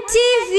TV.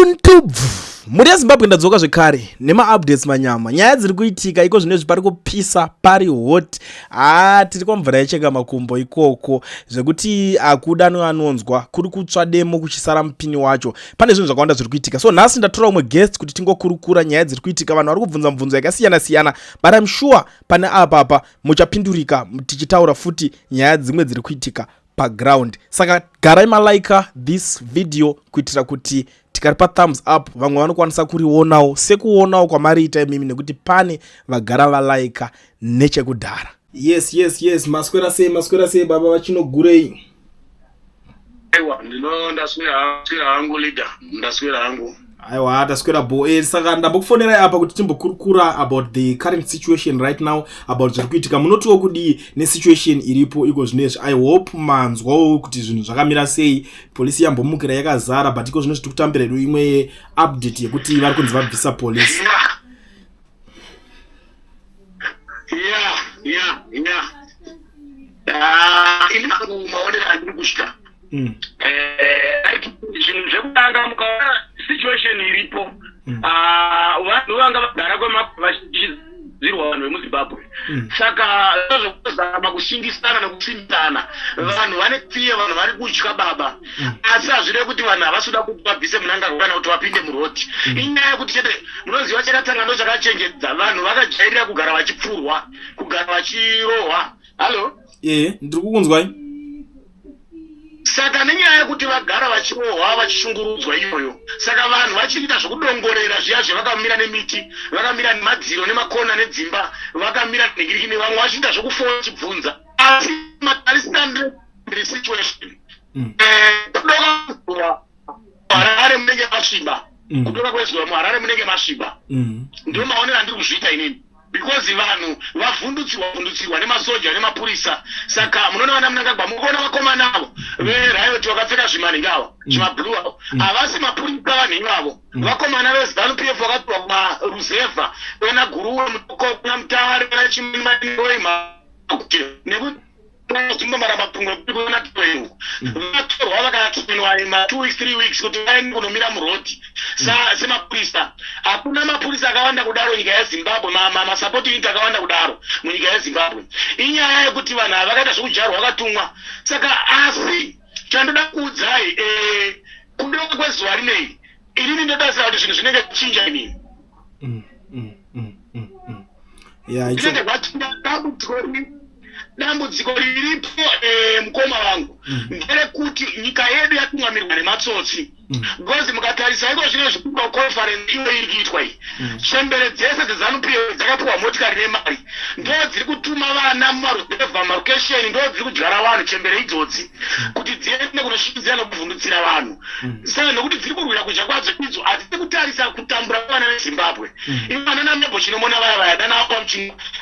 Irntubvu mhuri yeZimbabwe, ndadzoka zvekare nemaupdates manyama, nyaya dziri kuitika iko zvinezvi. Pari kupisa, pari hot. Haa, tiri kwamvura yecheka makumbo ikoko, zvekuti akuda neanonzwa kuri kutsva demo kuchisara mupini wacho. Pane zvinhu zvakawanda zviri kuitika, so nhasi ndatora umwe guest kuti tingokurukura nyaya dziri kuitika. Vanhu vari kubvunza mibvunzo yakasiyana siyana, but I'm sure pane apapa muchapindurika tichitaura futi nyaya dzimwe dziri kuitika paground. Saka garai malika this video kuitira kuti tikaripa thumbs up, vamwe vanokwanisa kurionawo sekuonawo kwamariita imimi, nekuti pane vagara valaika nechekudhara. Yes, maswera sei? Maswera sei, baba vachinogurei? Aiwa, ndino ndaswera hangu, leader, ndaswera hangu. Aiwa, taswera bo. Saka ndambokufonerai apa kuti timbokurukura about the current situation right now, about zviri kuitika. Munotiwo kudii nesituation iripo iko zvinezvi? I hope manzwawo kuti zvinhu zvakamira sei. Polisi yambomukira yakazara, but iko zvinezvi tiri kutambira hedu imwe update yekuti vari kunzi vabvisa polisi. Ya, ini mangu maonero andiri kusvika, zvinhu zvekutanga, mukaona situation iripo, vanhu vanga vagara kwemakore vachizirwa, vanhu vemuZimbabwe. Saka zvokuzama kushingisana nekusimbisana, vanhu vane tsiye, vanhu vari kutya, baba. Asi hazvirevi kuti vanhu havasi kuda kuti vabvise Munangagwa kana kuti vapinde muroti. Inyaya yekuti chete, munoziva, chakatanga ndo chakachenjedza vanhu. Vakajairira kugara vachipfurwa, kugara vachirohwa. Hallo? Ee, ndiri kukunzwai. Saka nenyaya yekuti vagara vachirohwa, vachishungurudzwa iyoyo, saka vanhu vachiita zvokudongorera zviya zvevakamira nemiti, vakamira nemadziro nemakona nedzimba, vakamira nhingirikini, vamwe vachiita zvokufona vachibvunza. Asi matarisira situation, kudoka zuva muHarare munenge masviba. Kudoka kwezuva muHarare munenge masviba. Ndo maonero andiri kuzviita inini, because vanhu vavhundutsirwa, vhundutsirwa nemasoja nemapurisa. Saka munoona vana Munangagwa, mukuona vakomana avo veriot vakapfeka zvimaningi ava, zvimablue avo, havasi mapurisa vanhu ivavo. Vakomana veZANU PF vakapiwa kumaruzevha, vana Guruwe, Mutoko, kuna Mutare, vana Chimanoi, nekuti zimbomaramba pfungwa kuona uku vatorwa, vakatrainwa ma 2 weeks, 3 weeks kuti vaende kunomira murodhi semapurisa. Hakuna mapurisa akawanda kudaro nyika yeZimbabwe, masupport unit akawanda kudaro munyika yeZimbabwe. Inyaya yekuti vanhu ava vakaita zvekujarwa, vakatumwa. Saka asi chandoda kuudzai, kudoka kwezuva rinei, inini ndotarisira kuti zvinhu zvinenge chinja inini. Zvinenge zvachinja. Dambudziko riripo, mukoma vangu, nderekuti nyika yedu yatungamirwa nematsotsi, because mukatarisa iko zvino zvikuitwa, conference iyo iri kuitwa iyi, chembere dzese dzeZANU PF dzakapiwa motikari nemari ndo dziri kutuma vana mumaruzevha, marukesheni, ndo dziri kudyara vanhu, chembere idzodzi, kuti dziende kunoshinzira nokuvhundutsira vanhu. Saka nokuti dziri kurwira kudya kwadzo idzo, hadzisi kutarisa kutambura kwevana veZimbabwe. Ivana namebo chinomona vaya vaya dana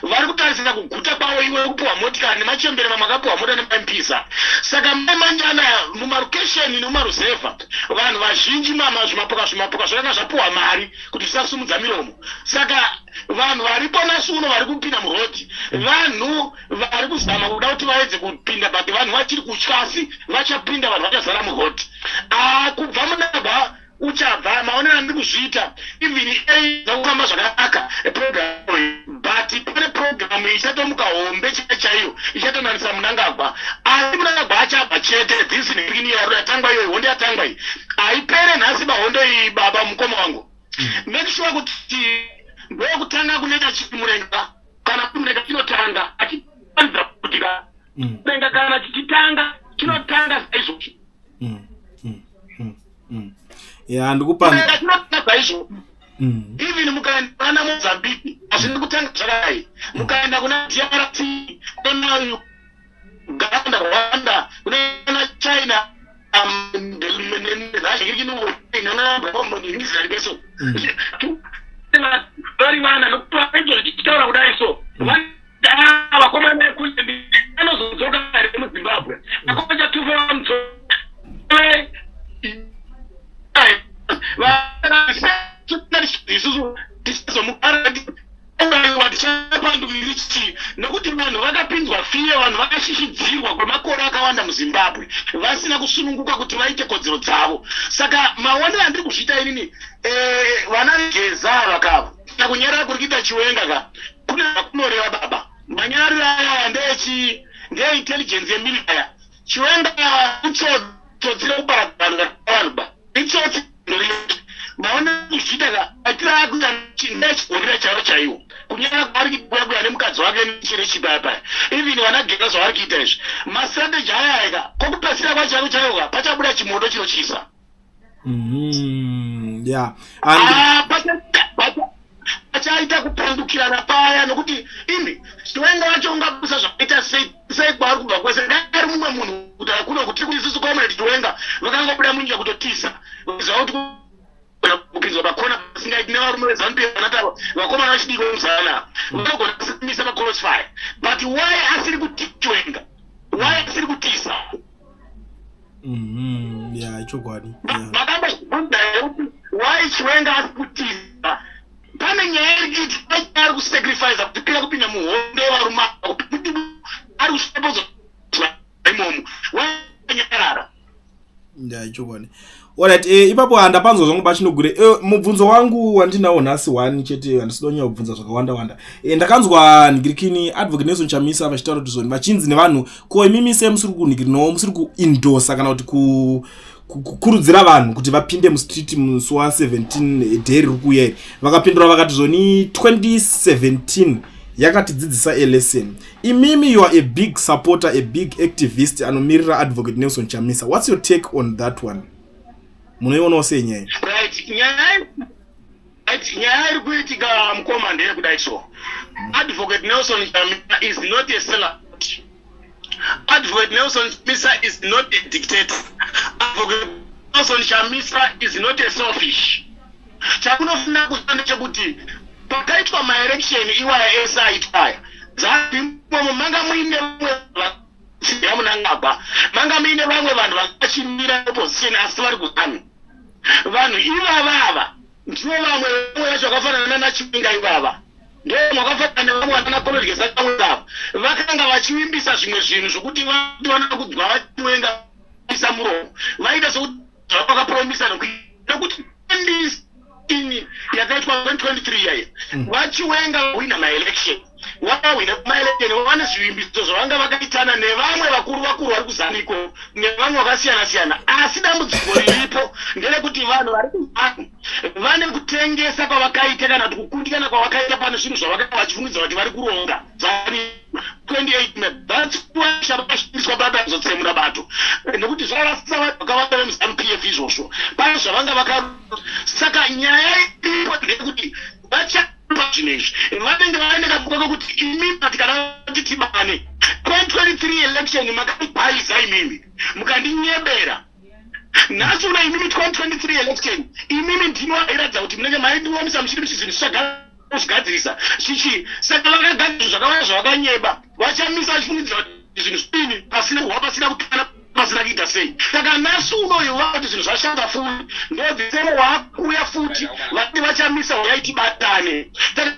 vari kutarisira kuguta kwavo iwe kupiwa motikari nemachembere, vamwe vakapiwa mota nemaMPs. Saka mai manjana mumarukesheni nemumaruzevha, vanhu vazhinji, mama, zvimapoka zvimapoka zvakanga zvapiwa mari kuti zvisasumudza miromo. Saka vanhu varipo nhasi uno vari kupinda murodhi, vanhu vari kuzama kuda kuti vaedze kupinda, but vanhu vachiri kutya, asi vachapinda, vanhu vachazara murodhi. Kubva Munangagwa uchabva, maonero andiri kuzviita, even aidza kufamba zvakanaka program, but pane programu ichatomuka hombe chaiyo chaiyo ichatonanisa Munangagwa. Asi Munangagwa achabva chete. This yatangwa iyoyi, hondo yatangwa iyi haipere nhasi bahondo iyi. Baba, mukoma wangu, make sure kuti ndokutanga kunoita Chimurenga. Kana Chimurenga chinotanga achianza kuti Chimurenga kana chichitanga, chinotanga saizvozvo. Ya, ndikupa. Chimurenga chinotanga saizvozvo. Even mukaenda kuna Mozambique, hazvina kutanga zvakadai. Mukaenda kuna DRC, kuna Uganda, Rwanda, kuna China, so vari vana nokuti vaizvo tichitaura kudai, so vakomana vekunze anozodzoka here muZimbabwe? Akocha tufa vamutso isusu tichazomugara. Chapandukiri chii? Nokuti vanhu vakapinzwa fear, vanhu vakashishidzirwa kwemakore akawanda muZimbabwe vasina kusununguka kuti vaite kodzero dzavo. Saka maonero andiri kuzviita inini, vana veGeza ava kava kana kunyarara kuri kuita Chiwenga ka, kune zvakunoreva, baba. Manyariro aya ndeechi ndeintelligence yemilitary. Chiwenga itsotsi rekuparadza vanhu, vanhu ba itsotsi. Maona kuzviita ka, aitira akuita ndechigorira chaivo chaiwo. Kunyara kwaari kuya kuya nemukadzi wake nechiri chipaya paya, even vana Geza zvavari kuita izvi, mastrategy aya eka kokupedzisira kwacho chaiko ka, pachabuda chimoto chinotyisa. Yeah and Ah, pachaita kupandukirana paya, nokuti imi Chiwenga wacho ungabusa zvakaita sei sei kwaari kubva kwese? Dai ari mumwe munhu kuti kuno kuti isusu Comrade Chiwenga vakangobuda munyika kutotiza, ziva kuti kupinzwa pakona pasingaiti nevarume veZANU PF. Vanata vakomana vachidiki vemuzana vanogona kusimisa pacrossfire, but why asiri kuti Chiwenga, why asiri kutiza? Yeah, ichokwadi. Makambozvibvunza here kuti why Chiwenga asi kutiza? Pane nyaya iri kuitika, ari kusacrifice kupira kupinda muhondo yevarume ava, kuti ari kusapodzwa imomo, wanyarara. Yeah, ichokwadi. Alright, ipapo handapanzwa zvangu pachinogure. Mubvunzo wangu wandinawo nhasi one chete, handisida kunyanya kubvunza zvakawanda wanda. Ndakanzwa nhingirikini Advocate Nelson Chamisa vachitaura kuti zvoni vachinzi nevanhu, ko imimi semusiri kunhingirinawo, musiri kuendorsa kana kuti kukurudzira vanhu kuti vapinde mustreet musi wa17 day riri kuuya iri? Vakapindura vakati zvoni 2017 yakatidzidzisa a lesson. Imimi you are a big supporter, a big activist anomirira Advocate Nelson Chamisa. What's your take on that one? Munoionawo sei nyaya? Right, nyaya iri kuitika, mukoma, ndeyekudai. So Advocate Nelson Chamisa is not a sellout. Advocate Nelson Chamisa is not a dictator. Advocate Nelson Chamisa is not a selfish. Chamunofanira kuziva ndechekuti pakaitwa maelection iwaya ese aitwa aya, zvaimomo manga muine vamwe vatsigira Munangagwa, manga muine vamwe vanhu vanga vachimira opposition asi vari kuZANU. Vanhu ivava ava ndivo vamwe vamwe vacho vakafanana nanaChiwenga ivava, ndo vakafanana nevamwe vanana Comrade vamwe ava vakanga vachivimbisa zvimwe zvinhu zvokuti vati vanoda kudzwa vaChiwenga isa muromo, vaita sekuti zvavakapromisa, nokuti ini yakaitwa 2023 yaya, vaChiwenga wina maelection, vakahwina maelection vane zvivimbiso zvavanga vakaitana nevamwe vakuru vakuru vari kuZANU iko nevamwe vakasiyana siyana. Asi dambudziko riripo nderekuti vanhu vari kuZANU vane kutengesa kwavakaita kana kuti kukundikana kwavakaita pane zvinhu zvavakanga vachifungidza kuti vari kuronga 28. That's why chavakashandiswa baba kuzotsemura bato, nekuti zvavarasisa vanhu vakawanda vemuZANU PF izvozvo pane zvavanga vaka. Saka nyaya iripo ndeyekuti vachapa zvinhu izvi, vanenge vaine kapfungwa kekuti imimi kana kuti tibane 2023 election makandibhaiza imimi, mukandinyebera. Nhasi una imimi 2023 election imimi ndimi wairatidza kuti munenge maindiomisa muchiti muchi zvinhu zvichagara kuzvigadzirisa chichi. Saka vakagadzira zvakawanda zvavakanyeba, vachamisa vachifungidzira kuti zvinhu zvidini, pasina kuhwa, pasina kutana, pasina kuita sei. Saka nhasi unoyo vakuti zvinhu zvashanda futi, ndodzisemo waakuuya futi vati vachamisa, uyai tibatane. Saka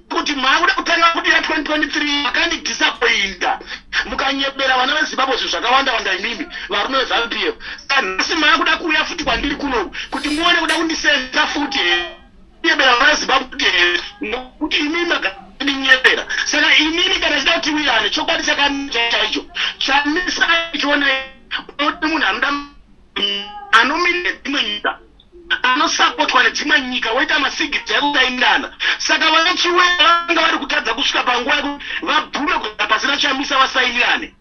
kuti maakuda kutanga kuti ya 2023 makandidisappointa, mukanyebera vana veZimbabwe zvinhu zvakawanda wanda imimi varume veZANU PF. Saka nhasi maakuda kuuya futi kwandiri kunoku kuti muone kuda kundisenza futi here, nyebera vana veZimbabwe kuti here, nokuti imimi makandinyebera. Saka inini kana chida kuti tiwirane, chokwadi chaicho Chamisa ichiona kuti munhu anoda anomirira dzimwe nyika, anosapotwa nedzimwe nyika, woita masignature ekusainirana. Saka vanaChiwenga vanga vari kutadza kusvika panguva yekuti vabvume kugara pasina Chamisa vasainirane.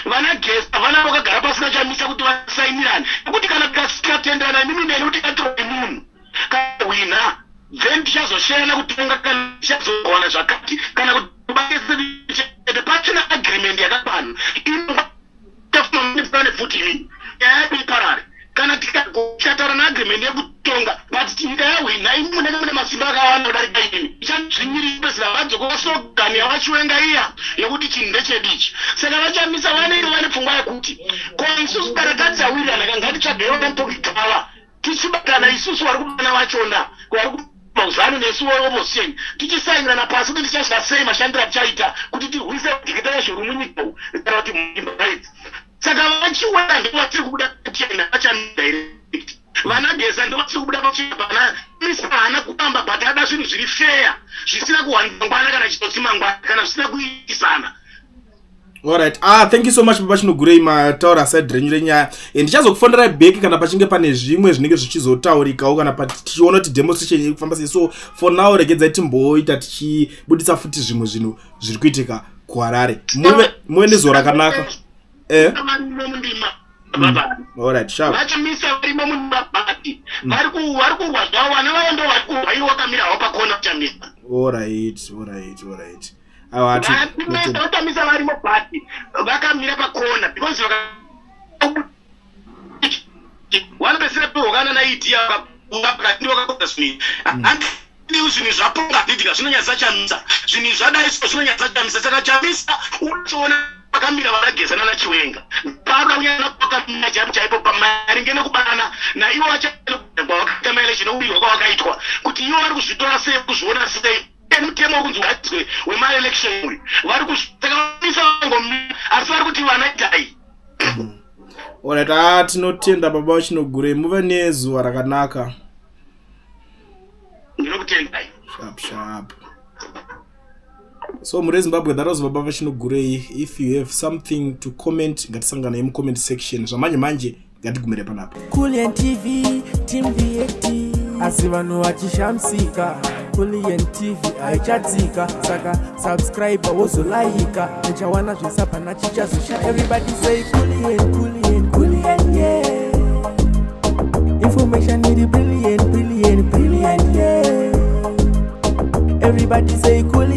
Vana Geza vana vakagara pasina Chamisa kuti vasainirane, nekuti kana tikatenderana imimi neni kuti katiroi munhu kahwina, then tichazosheyana kutonga kana tichazowana zvakati kana kuti chete pasina agreement yakakwana inofane futi imini nyaya yedu iparare. Kana tikataura neagreement yekutonga, but nyika yahwina, imi munenge mune masimba akawanda kudarika inini, ichadzvinyirira vadzoka slogan yavaChiwenga iya yekuti chinhu ndechedu ichi. Saka vachamisa vanenge vane pfungwa yekuti ko isusu kana tatisawirirana, ngatitsvagei vanatokikava tichibatana isusu vari kubana vachona vari. kuZANU nesu opposition tichisainirana pasi kuti tichasvika sei, mashandiro atichaita kuti tirwise dictatorship munyika umu kana kuti muimba idzi. Saka vaChiwenga ndo vatiri kubuda pachena, vachadirect vana Geza ndo vatiri kubuda pachena. Pana Misa haana kuramba, but ada zvinhu zviri fair, zvisina kuhwandangwana kana chitotsi mangwana kana zvisina kuitisana. Alright, ah, thank you so much, Baba Chinogurei. Mataura side renyu renyaya. Ndichazokufonerai back kana pachinge pane zvimwe zvinenge zvichizotaurikawo, kana tichiona kuti demonstration iri kufamba sei. So for now regedzai timboita tichibudisa futi zvimwe zvinhu zviri kuitika kuHarare. Muve nezuva rakanaka. Varimo mundima, baba. Alright, sharp. VaChamisa varimo mundima, but vari kurwa zvavo. Vana vavo ndo vari kurwa, ivo vakamira havo pakona, Chamisa. Alright. Aiwa. VaChamisa varimo, but vakamira pakona because vanopedzisira pehokana naED pakati vakakoza zvinhu. Handii, zvinhu zvaponga handidika zvinonyadzisa Chamisa, zvinhu zvadai so zvinonyadzisa Chamisa. Saka Chamisa uchiona pakamira vanaGeza naChiwenga, paada kunyanya pakamira chaipo chaipo pamaringe nekubanana naivo vachawakaita maelection neuirwa kwawakaitwa, kuti ivo vari kuzvitora sei, kuzviona sei mutemo wekunzi ugadzwe wemaelection uyu vari saka vamisa vangomira, asi vari kuti vana itai. Alright, ah, tinotenda, Baba vaChinogurei. Muve nezuva rakanaka. Ndinokutendai. Sharp sharp. So muri Zimbabwe, that was Baba vaChinogurei. If you have something to comment, ngatisanganei mucomment section. Zvamanje manje ngatigumire panapa. Kulian TV, Team VAT, asi vanhu vachishamisika, Kulian TV haichatsika. Saka subscribe, wozolaika, uchawana zvese, hapana chichazosha. Everybody say Kulian, Kulian, Kulian, yeah. Information iri brilliant, brilliant, brilliant, yeah. Everybody say Kulian.